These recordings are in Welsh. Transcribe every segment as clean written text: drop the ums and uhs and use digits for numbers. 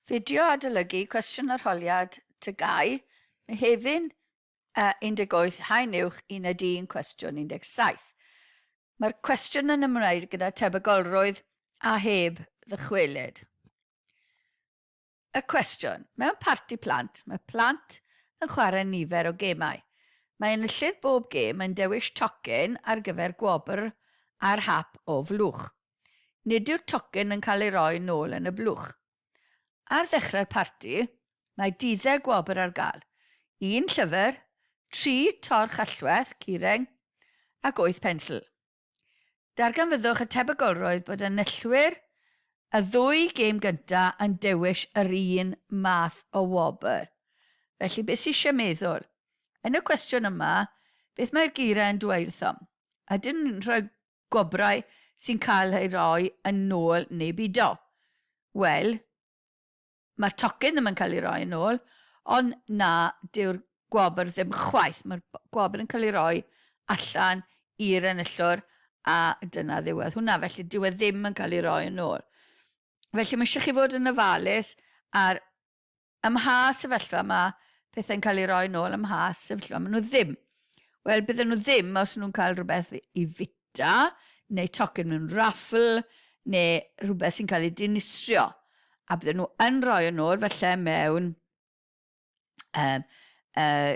Fideo adolygu cwestiwn arholiad TGAU, Mehefin 18, Haen Uwch, Uned 1, cwestiwn 17. Mae'r cwestiwn yn ymwneud gyda tebygolrwydd a heb ddychwelyd. Y cwestiwn, mewn parti plant, mae plant yn chwarae nifer o gemau. Mae enillydd bob gêm yn dewis tocyn ar gyfer gwobr ar hap o flwch. Nid yw'r tocyn yn cael ei roi nôl yn y blwch. Ar ddechrau'r parti, mae duddeg gwobr ar gael, un llyfr, tri torch allwedd, keyring, ac wyth pensel. Darganfyddwch y tebygolrwydd bod enillwyr y ddwy gêm gyntaf yn dewis yr un math o wobr. Felly, beth sydd eisiau meddwl? Yn y cwestiwn yma, beth mae'r geiriau yn dweud wrthom? Ydyn nhw'n rhoi gwobrau sy'n cael eu rhoi yn ôl neu bido? Wel, mae'r tocyn ddim yn cael ei roi yn ôl, ond na, dyw'r gwobr ddim chwaith. Mae'r gwobr yn cael ei roi allan i'r enillwr a dyna ddiwedd hwnna. Felly dyw e ddim yn cael ei roi yn ôl. Felly mae eisiau chi fod yn ofalus ar Ym mha sefyllfa mae pethau'n cael eu rhoi nôl, ym mha sefyllfa maen nhw ddim? Wel, bydden nhw ddim os nhw'n cael rhywbeth i fita, neu tocyn mewn raffl, neu rhywbeth sy'n cael ei dinistrio. A bydden nhw yn rhoi yn ôl, falle mewn um, uh,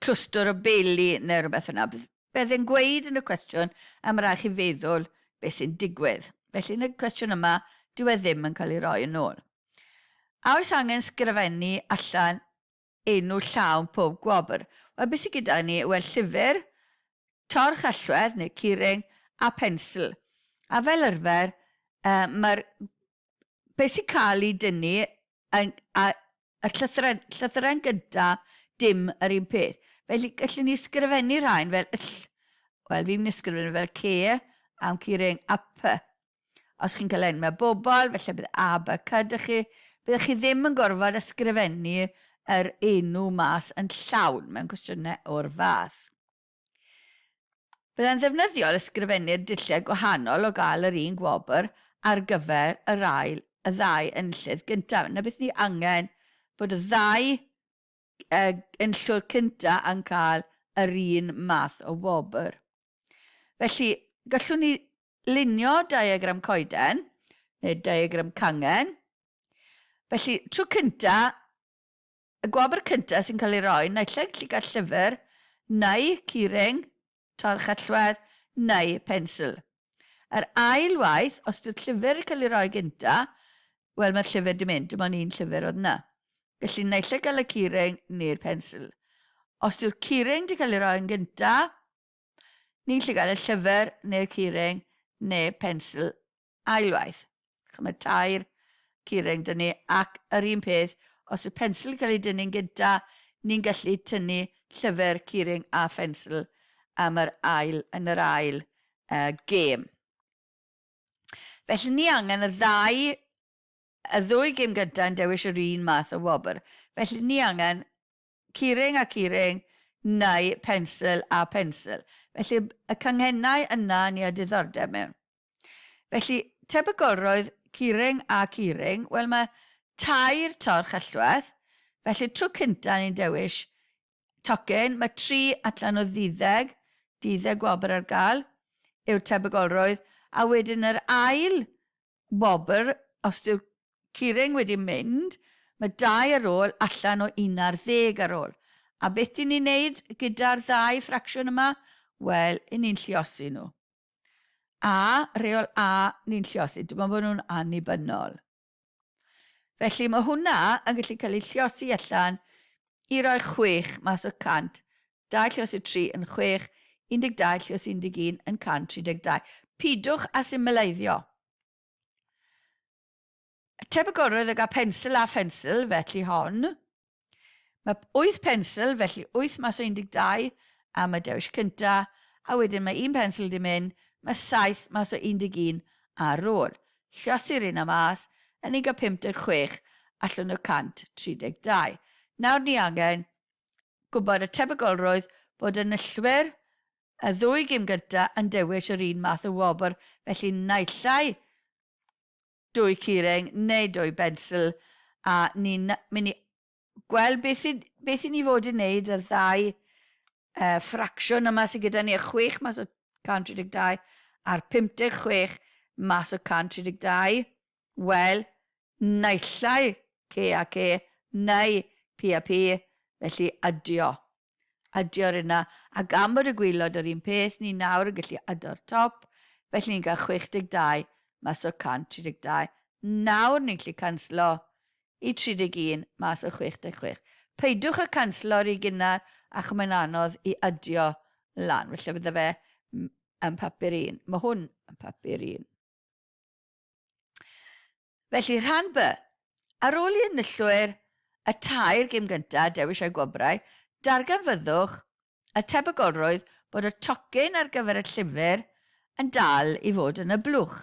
clwstwr o beli neu rhywbeth yna. Bydd yn gweud yn y cwestiwn a mae rhaid chi feddwl beth sy'n digwydd. Felly yn y cwestiwn yma, dyw e ddim yn cael ei roi yn ôl. A oes angen sgrifennu allan enw llawn pob gwobr? Wel, beth sydd gyda ni? Wel, llyfr, torch allwedd neu keyring a pensel. A fel arfer, uh, mae'r beth sy'n cael ei dynnu yn, a, y llythyren, llythyren gynta, dim yr un peth. Felly, gallwn ni ysgrifennu rhain fel ll. Wel, fi'n mynd ysgrifennu fel C am keyring a P. Os chi'n cael enwau bobl, felly bydd A, B, C dych chi. Byddwch chi ddim yn gorfod ysgrifennu yr enw mas yn llawn mewn cwestiynau o'r fath. Byddai'n ddefnyddiol ysgrifennu'r dulliau gwahanol o gael yr un gwobr ar gyfer yr ail, y ddau enillydd gyntaf. Na beth ni angen, bod y ddau uh, enillwr cyntaf yn cael yr un math o wobr. Felly, gallwn ni lunio diagram coeden, neu diagram cangen. Felly, tro cyntaf, Y gwobr cyntaf sy'n cael ei roi, naill ai gallu cael llyfr, neu keyring, torch allwedd, neu pensil. Yr ail waith, os dyw'r llyfr yn cael ei roi gynta, wel mae'r llyfr di mynd, dim ond un llyfr oedd yna. Felly naill ai gael y keyring neu'r pensil. Os dyw'r keyring di cael ei roi yn gynta, ni'n gallu gael y llyfr neu'r keyring neu pensil ailwaith. Chymryd tair keyring dyn ni, ac yr un peth, os y pensil yn cael ei dynnu'n gynta, ni'n gallu tynnu llyfr, keyring a phensil am yr ail, yn yr ail uh, gêm. Felly ni angen y ddau, y ddwy gêm gyntaf yn dewis yr un math o wobr. Felly ni angen keyring a keyring neu pensil a pensil. Felly y canghennau yna ni â diddordeb mewn. Felly tebygolrwydd keyring a keyring, wel mae tair torch allwedd, felly tro cynta ni'n dewis tocyn, mae tri allan o ddeuddeg, deuddeg gwobr ar gael, yw'r tebygolrwydd, a wedyn yr ail wobr, os dyw'r keyring wedi mynd, mae dau ar ôl allan o 11 ar ôl. A beth dyn ni'n neud gyda'r ddau ffracsiwn yma? Wel, i ni'n lliosi nhw. A, rheol A, ni'n lliosi, dim ond bod nhw'n annibynnol. Felly mae hwnna yn gallu cael ei lliosi allan i roi 6 mas o 100. 2 lliosi 3 yn 6, 12 lliosi 11 yn 132. Pidwch â symleiddio. Tebygolrwydd o gael pensil a phensil, felly hon. Mae 8 pensil, felly 8 mas o 12 am y dewis cynta, a wedyn mae un pensil di mynd, mae 7 mas o 11 ar ôl. Lliosi'r un am as, yn ni'n cael 56 allan o 132. Nawr ni angen gwybod y tebygolrwydd bod enillwyr y ddwy gêm gyntaf yn dewis yr un math o wobr, felly naill ai. dwy curing neu dwy bensil, a ni'n mynd i gweld beth i, beth i ni fod yn wneud yr ddau ffracsiwn yma sydd gyda ni, y 6 mas o 132 a'r 56 mas o 132. Wel, naill ai C a C neu P a P, felly adio. Adio'r yna, a gan bod y gwylod yr un peth, ni nawr yn gallu ado'r top, felly ni'n cael 62 mas o 132. Nawr ni'n gallu canslo i 31 mas o 66. Peidiwch â canslo rhy gynnar achos mae'n anodd i adio lan. Felly bydde fe yn papur un. Mae hwn yn papur un. Felly, rhan B. Ar ôl i enillwyr y tair gêm gyntaf dewis eu gwobrau, darganfyddwch y tebygolrwydd bod y tocyn ar gyfer y llyfr yn dal i fod yn y blwch.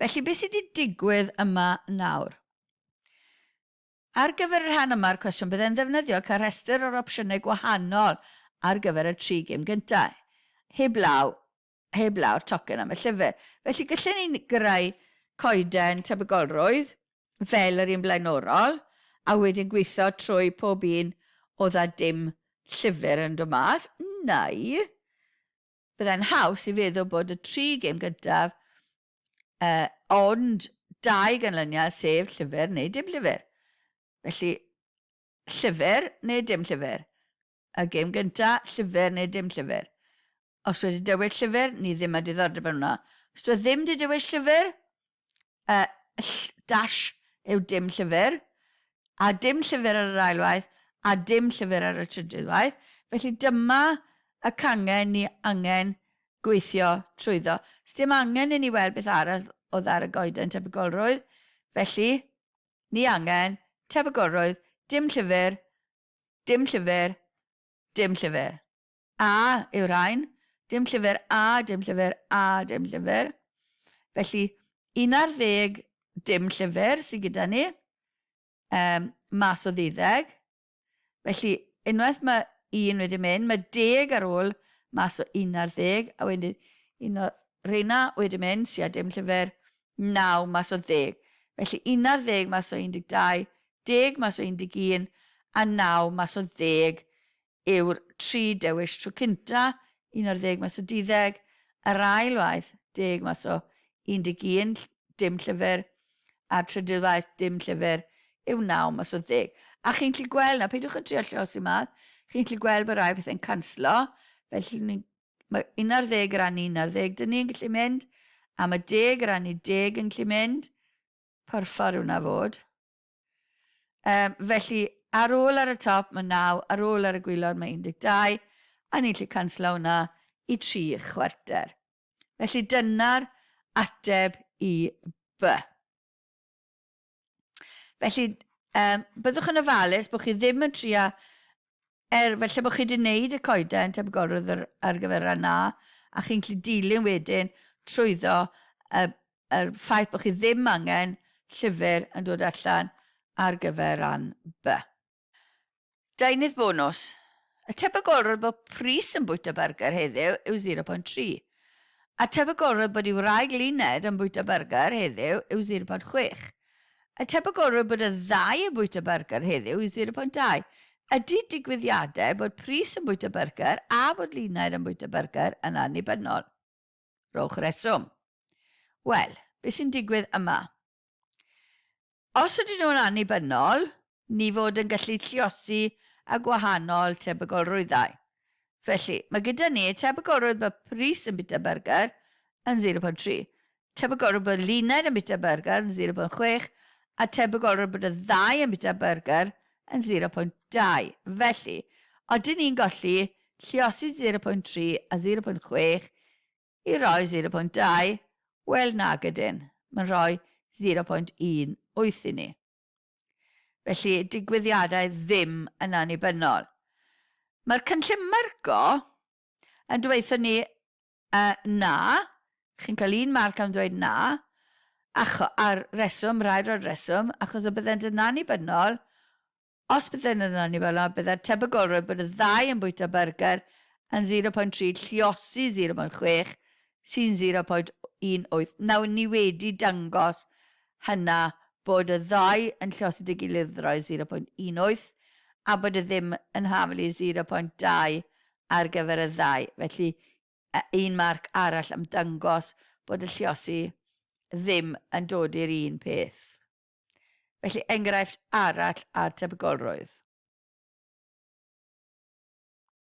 Felly, beth sydd wedi digwydd yma nawr? Ar gyfer y rhan yma o'r cwestiwn, byddai'n ddefnyddiol cael rhestr o'r opsiynau gwahanol ar gyfer y tri gêm gyntaf, heblaw heblaw'r tocyn am y llyfr. Felly gallen ni greu coeden tebygolrwydd fel yr un blaenorol, a wedyn gweithio trwy pob un oedd â dim llyfr yn dod mas, neu byddai'n haws i feddwl bod y tri gêm gyntaf uh, ond dau ganlyniad sef llyfr neu dim llyfr. Felly, llyfr neu dim llyfr. Y gêm gynta, llyfr neu dim llyfr. Os wedi dewis llyfr, ni ddim â diddordeb yn hwnna. Os dwi ddim wedi dewis llyfr, uh, dash yw dim llyfr, a dim llyfr ar yr ail waith, a dim llyfr ar y trydydd waith. Felly dyma y cangen ni angen gweithio trwyddo. Sdim angen i ni weld beth arall oedd ar y goeden tebygolrwydd, felly ni angen tebygolrwydd dim llyfr, dim llyfr, dim llyfr. A yw'r rhain, dim llyfr a, dim llyfr a, dim llyfr. Felly, 11 dim llyfr sydd gyda ni, um, mas o ddeuddeg. Felly, unwaith mae un wedi mynd, mae deg ar ôl mas o 11, a wedyn un o reina wedi mynd, sydd â dim llyfr, 9 mas o ddeg. Felly 11 mas o 12, deg mas o 11, a 9 mas o ddeg yw'r tri dewis tro cynta, 11 mas o duddeg, yr ail waith, deg mas o 11, dim llyfr, a'r trydydd waith, dim llyfr, yw 9 mas o ddeg. A chi'n gallu gweld na, peidiwch yn trio llosi mas, chi'n gallu gweld bod rai pethau'n canslo, felly ni, mae 11 rannu 11 dyn ni'n gallu mynd, a mae deg rannu deg yn gallu mynd, porffor yw na fod. Um, felly, ar ôl ar y top mae 9, ar ôl ar y gwylod mae 12, a ni'n gallu canslo hwnna i 3 chwarter. Felly dyna'r ateb i B. Felly, um, byddwch yn ofalus bod chi ddim yn trio, er felly bod chi wedi gwneud y coeden tebygolrwydd ar, ar gyfer rhan A, a chi'n gallu dilyn wedyn trwyddo y, yr ffaith bod chi ddim angen llyfr yn dod allan ar gyfer rhan B. Deunydd bonws. Y tebygolrwydd bod pris yn bwyta byrger heddiw yw 0.3. A tebygolrwydd bod ei wraig Luned yn bwyta byrger heddiw yw 0.6. Y tebygolrwydd bod y ddau yn bwyta byrger heddiw yw 0.2. Ydy digwyddiadau bod Prys yn bwyta byrger a bod Luned yn bwyta byrger yn annibynnol? Rhowch reswm. Wel, beth sy'n digwydd yma? Os ydyn nhw'n annibynnol, ni fod yn gallu lluosi y gwahanol tebygolrwyddau. Felly, mae gyda ni y tebygolrwydd bod Prys yn bwyta byrger yn 0.3, tebygolrwydd bod Luned yn bwyta byrger yn 0.6, a tebygolrwydd bod y ddau yn bwyta byrger yn 0.2. Felly, odyn ni'n golli lluosi 0.3 a 0.6 i roi 0.2, wel nag ydyn, mae'n rhoi 0.18 i ni. Felly, digwyddiadau ddim yn annibynnol. Mae'r cynllun Marco yn dweud ni uh, na, chi'n cael un marc am dweud na, acho, a'r reswm, rhaid roi'r reswm, achos o byddent yn annibynnol, Os bydden yn annibynnol, byddai'r tebygolrwydd bod y ddau yn bwyta byrger yn 0.3 lliosi 0.6, sy'n 0.18. Nawr, ni wedi dangos hynna bod y ddau yn lliosi dy gilydd roi 0.18 a bod y ddim yn hafal i 0.2 ar gyfer y ddau. Felly, un marc arall am dangos bod y lliosi ddim yn dod i'r un peth. Felly, enghraifft arall ar tebygolrwydd.